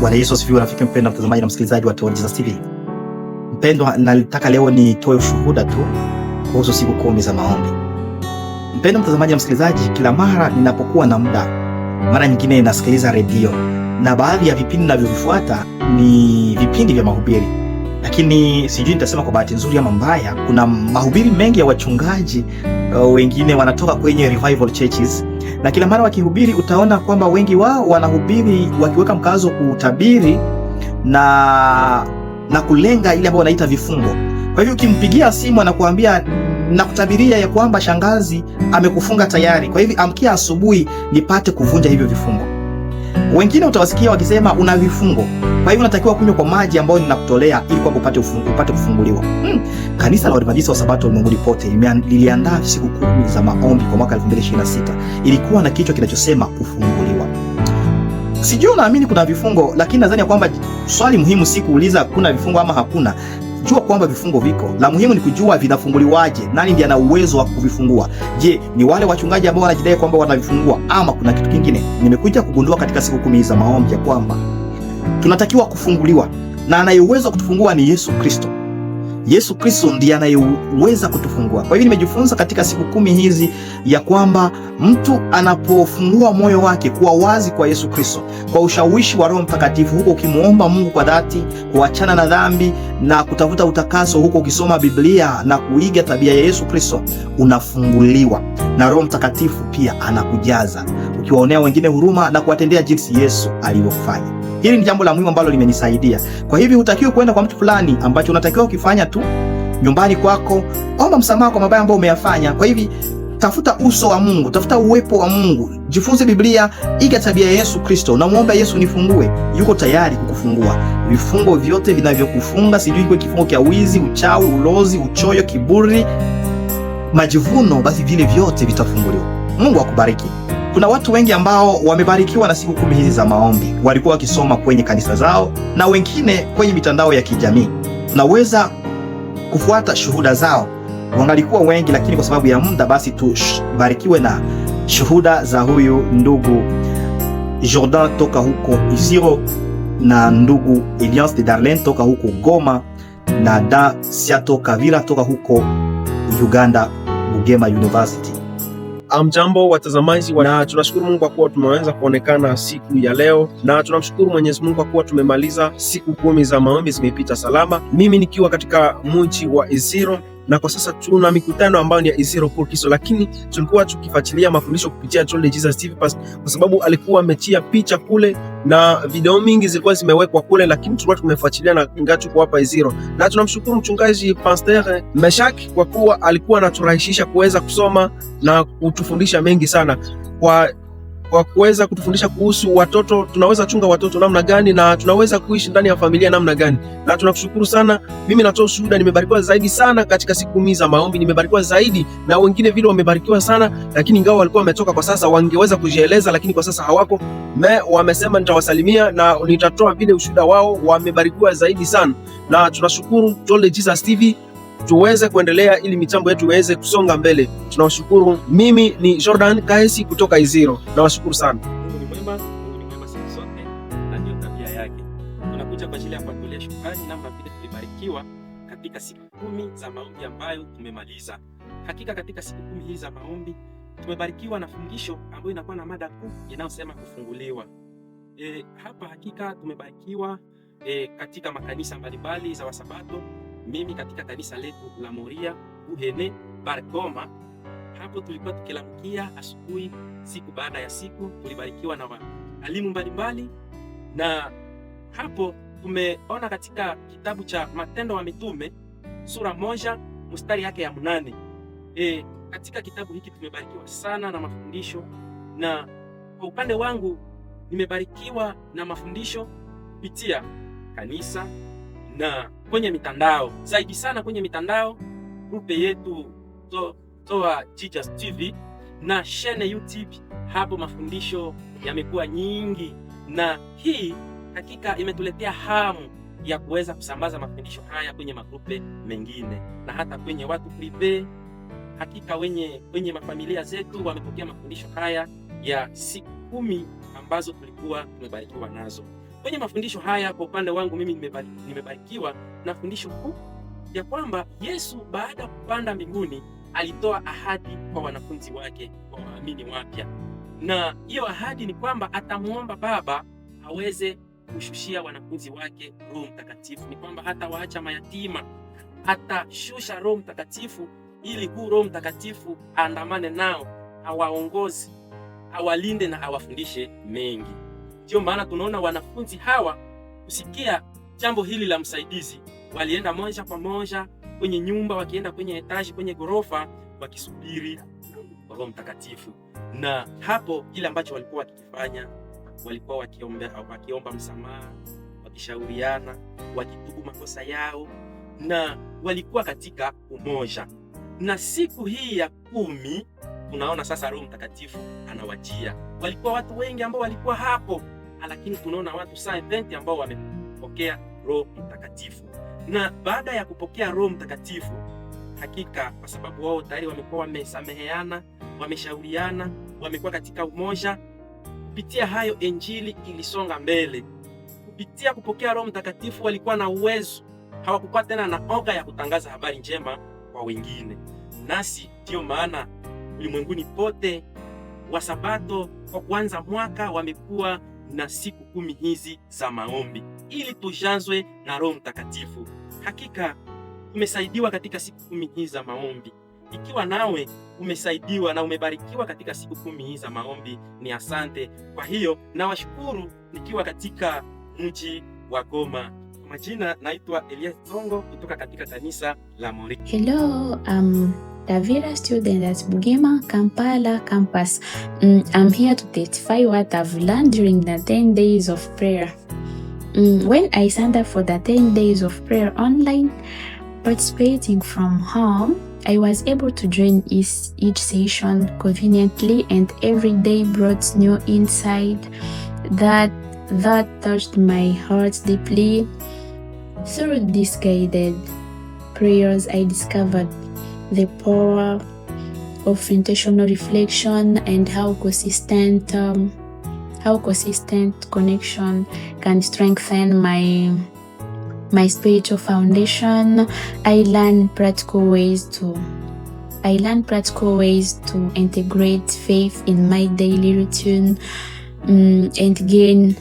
Bwana Yesu asifiwe, rafiki mpendwa, mtazamaji na msikilizaji wa Toward Jesus TV. Mpendwa, nataka leo nitoe ushuhuda tu kuhusu siku 10 za maombi. Mpendwa mtazamaji na msikilizaji, kila mara ninapokuwa na muda, mara nyingine nasikiliza redio na baadhi ya vipindi ninavyovifuata ni vipindi vya mahubiri, lakini sijui nitasema kwa bahati nzuri ama mbaya, kuna mahubiri mengi ya wachungaji wengine wanatoka kwenye revival churches, na kila mara wakihubiri utaona kwamba wengi wao wanahubiri wakiweka mkazo kutabiri na kulenga ile ambayo wanaita vifungo. Kwa hivyo ukimpigia simu anakuambia nakutabiria ya kwamba shangazi amekufunga tayari, kwa hivyo amkia asubuhi nipate kuvunja hivyo vifungo. Wengine utawasikia wakisema una vifungo, kwa hivyo unatakiwa kunywa kwa maji ambayo ninakutolea ili kwamba upate kufunguliwa. Kanisa la Waadventista wa Sabato ulimwenguni pote liliandaa siku 10 za maombi kwa mwaka 2026. Ilikuwa na kichwa kinachosema kufunguliwa. Sijui unaamini kuna vifungo, lakini nadhani kwamba swali muhimu si kuuliza kuna vifungo ama hakuna. Jua kwamba vifungo viko. La muhimu ni kujua vinafunguliwaje, nani ndiye ana uwezo wa kuvifungua. Je, ni wale wachungaji ambao wanajidai kwamba wanavifungua ama kuna kitu kingine? Nimekuja kugundua katika siku 10 za maombi ya kwamba tunatakiwa kufunguliwa na anayeweza kutufungua ni Yesu Kristo. Yesu Kristo ndiye anayeweza kutufungua. Kwa hivyo nimejifunza katika siku 10 hizi ya kwamba mtu anapofungua moyo wake kuwa wazi kwa Yesu Kristo, kwa ushawishi wa Roho Mtakatifu, huko ukimuomba Mungu kwa dhati, kuachana na dhambi na kutafuta utakaso, huko ukisoma Biblia na kuiga tabia ya Yesu Kristo, unafunguliwa na Roho Mtakatifu pia anakujaza, ukiwaonea wengine huruma na kuwatendea jinsi Yesu alivyofanya. Hili ni jambo la muhimu ambalo limenisaidia. Kwa hivyo hutakiwi kwenda kwa mtu fulani, ambacho unatakiwa ukifanya tu nyumbani kwako, omba msamaha kwa mabaya ambayo umeyafanya. Kwa hivyo tafuta uso wa Mungu, tafuta uwepo wa Mungu, jifunze Biblia, iga tabia ya Yesu Kristo, na muombe Yesu, nifungue. Yuko tayari kukufungua vifungo vyote vinavyokufunga, sijui kwa kifungo cha wizi, uchawi, ulozi, uchoyo, kiburi, majivuno, basi vile vyote vitafunguliwa. Mungu akubariki. Kuna watu wengi ambao wamebarikiwa na siku 10 hizi za maombi, walikuwa wakisoma kwenye kanisa zao na wengine kwenye mitandao ya kijamii. Tunaweza kufuata shuhuda zao, wangalikuwa wengi, lakini kwa sababu ya muda, basi tubarikiwe na shuhuda za huyu ndugu Jordan toka huko Isiro na ndugu Elias de Darlene toka huko Goma na Da Siato Kavira toka huko Uganda, Bugema University. Amjambo watazamaji, na tunashukuru Mungu kwa kuwa tumeweza kuonekana siku ya leo, na tunamshukuru Mwenyezi Mungu kwa kuwa tumemaliza siku 10 za maombi zimepita salama. Mimi nikiwa katika mji wa Isiro, na kwa sasa tuna mikutano ambayo ni ya Isiro Purkiso, lakini tulikuwa tukifuatilia mafundisho kupitia Toward Jesus TV kwa sababu alikuwa ametia picha kule na video mingi zilikuwa zimewekwa kule, lakini tulikuwa tumefuatilia na ingawa tuko hapa Isiro, na tunamshukuru mchungaji Pastor Meshak kwa kuwa alikuwa anaturahisisha kuweza kusoma na kutufundisha mengi sana kwa kuweza kutufundisha kuhusu watoto, tunaweza chunga watoto namna gani na tunaweza kuishi ndani ya familia namna gani. Na tunakushukuru sana. Mimi natoa ushuhuda, nimebarikiwa zaidi sana katika siku 10 za maombi, nimebarikiwa zaidi na wengine vile wamebarikiwa sana, lakini ingawa walikuwa wametoka kwa sasa wangeweza kujieleza, lakini kwa sasa hawako. Wamesema nitawasalimia na nitatoa vile ushuhuda wao, wamebarikiwa zaidi sana. Na tunashukuru Toward Jesus TV tuweze kuendelea ili mitambo yetu iweze kusonga mbele. Tunawashukuru. Mimi ni Jordan Kaesi kutoka Isiro, nawashukuru sana. Mungu ni mwema, Mungu ni mwema siku zote na ndio tabia yake. Tunakuja kwa ajili ya kuwatolea shukrani namna vile tulibarikiwa katika siku 10 za maombi ambayo tumemaliza. Hakika katika siku 10 hizi za maombi tumebarikiwa na fundisho ambayo inakuwa na mada kuu inayosema kufunguliwa. Hapa hakika tumebarikiwa katika makanisa mbalimbali za Wasabato. Mimi katika kanisa letu la Moria Uhene Bargoma, hapo tulikuwa tukilamkia asubuhi siku baada ya siku, tulibarikiwa na walimu mbalimbali, na hapo tumeona katika kitabu cha Matendo wa Mitume sura 1 mstari yake ya 8. Katika kitabu hiki tumebarikiwa sana na mafundisho, na kwa upande wangu nimebarikiwa na mafundisho kupitia kanisa na kwenye mitandao, zaidi sana kwenye mitandao, grupe yetu Toa Jesus TV na shene YouTube. Hapo mafundisho yamekuwa nyingi, na hii hakika imetuletea hamu ya kuweza kusambaza mafundisho haya kwenye magrupe mengine na hata kwenye watu prive. Hakika wenye mafamilia zetu wamepokea mafundisho haya ya siku 10 ambazo tulikuwa tumebarikiwa nazo. Kwenye mafundisho haya, kwa upande wangu mimi nimebarikiwa na fundisho kuu ya kwamba Yesu baada ya kupanda mbinguni alitoa ahadi kwa wanafunzi wake, kwa waamini wapya, na hiyo ahadi ni kwamba atamuomba Baba aweze kushushia wanafunzi wake Roho Mtakatifu. Ni kwamba hata waacha mayatima, atashusha Roho Mtakatifu ili huu Roho Mtakatifu aandamane nao, awaongoze, awalinde na awafundishe mengi. Ndiyo maana tunaona wanafunzi hawa kusikia jambo hili la msaidizi, walienda moja kwa moja kwenye nyumba, wakienda kwenye etaji, kwenye gorofa, wakisubiri Roho Mtakatifu. Na hapo kile ambacho walikuwa wakikifanya, walikuwa wakiomba msamaha, wakishauriana, wakitubu makosa yao, na walikuwa katika umoja. Na siku hii ya 10 tunaona sasa Roho Mtakatifu anawajia. Walikuwa watu wengi ambao walikuwa hapo, lakini tunaona watu 120 ambao wamepokea Roho Mtakatifu. Na baada ya kupokea Roho Mtakatifu, hakika kwa sababu wao tayari wamekuwa wamesameheana, wameshauriana, wamekuwa katika umoja, kupitia hayo injili ilisonga mbele. Kupitia kupokea Roho Mtakatifu walikuwa na uwezo, hawakukuwa tena na oga ya kutangaza habari njema kwa wengine. Nasi ndiyo maana ulimwenguni pote Wasabato kwa kuanza mwaka wamekuwa na siku 10 hizi za maombi ili tujazwe na Roho Mtakatifu. Hakika tumesaidiwa katika siku 10 hizi za maombi. Ikiwa nawe umesaidiwa na umebarikiwa katika siku 10 hizi za maombi, ni asante. Kwa hiyo nawashukuru nikiwa katika mji wa Goma. Kwa majina naitwa Elias Tongo kutoka katika kanisa la Mori. Hello, I'm Davira, student at Bugema Kampala campus. I'm here to testify what I've learned during the 10 days of prayer. When I signed up for the 10 days of prayer online, participating from home, I was able to join each session conveniently, and every day brought new insight that touched my heart deeply. Through these guided prayers, I discovered the power of intentional reflection and how consistent connection can strengthen my spiritual foundation. I learned practical ways to integrate faith in my daily routine, and gain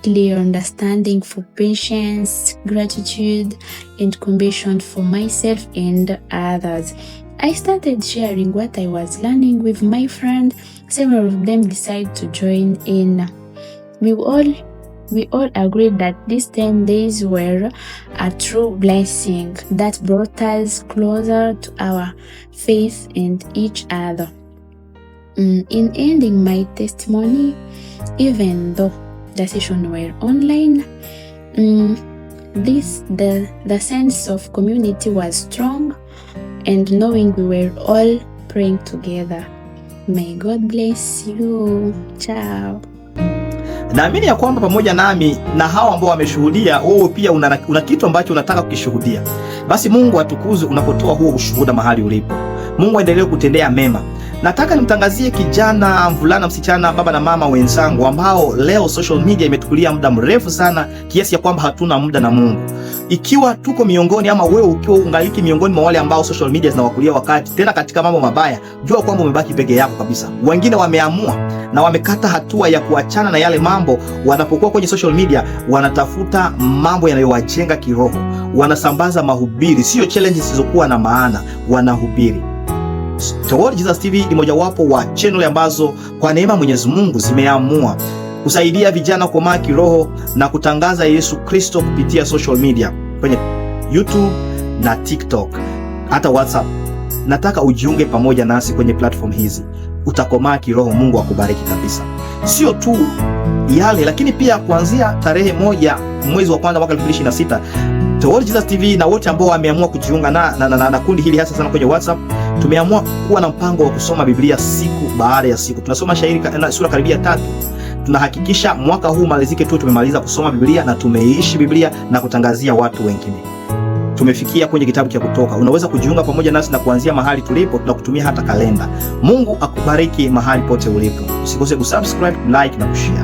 clear understanding for patience, gratitude, and compassion for myself and others. I started sharing what I was learning with my friend. Several of them decided to join in. We all agreed that these 10 days were a true blessing that brought us closer to our faith and each other. In ending my testimony, even though the sessions were online, the sense of community was strong, and knowing we were all praying together. May God bless you. Ciao. Naamini ya kwamba pamoja nami na hao ambao wameshuhudia, wewe pia una kitu ambacho unataka kukishuhudia. Basi Mungu atukuzwe unapotoa huo ushuhuda mahali ulipo. Mungu aendelee kutendea mema. Nataka nimtangazie kijana, mvulana, msichana, baba na mama wenzangu ambao leo social media imetukulia muda mrefu sana kiasi ya kwamba hatuna muda na Mungu. Ikiwa tuko miongoni ama wewe ukiwa ungaliki miongoni mwa wale ambao social media zinawakulia wakati tena katika mambo mabaya, jua kwamba umebaki peke yako kabisa. Wengine wameamua na wamekata hatua ya kuachana na yale mambo. Wanapokuwa kwenye social media wanatafuta mambo yanayowajenga kiroho, wanasambaza mahubiri, sio challenges zisizokuwa na maana, wanahubiri. Toward Jesus TV ni mojawapo wa channel ambazo kwa neema Mwenyezi Mungu zimeamua kusaidia vijana kukomaa kiroho na kutangaza Yesu Kristo kupitia social media kwenye YouTube na TikTok, hata WhatsApp. Nataka ujiunge pamoja nasi kwenye platform hizi, utakomaa kiroho. Mungu akubariki kabisa. Sio tu yale, lakini pia kuanzia tarehe 1 mwezi wa kwanza mwaka 2026, Toward Jesus TV na wote ambao wameamua kujiunga na kundi hili hasa sana kwenye WhatsApp, tumeamua kuwa na mpango wa kusoma Biblia siku baada ya siku. Tunasoma shairi na sura karibia 3. Tunahakikisha mwaka huu malizike tu tumemaliza kusoma Biblia na tumeishi Biblia na kutangazia watu wengine. Tumefikia kwenye kitabu cha Kutoka. Unaweza kujiunga pamoja nasi na kuanzia mahali tulipo, tunakutumia hata kalenda. Mungu akubariki mahali pote ulipo. Usikose kusubscribe, like na kushare.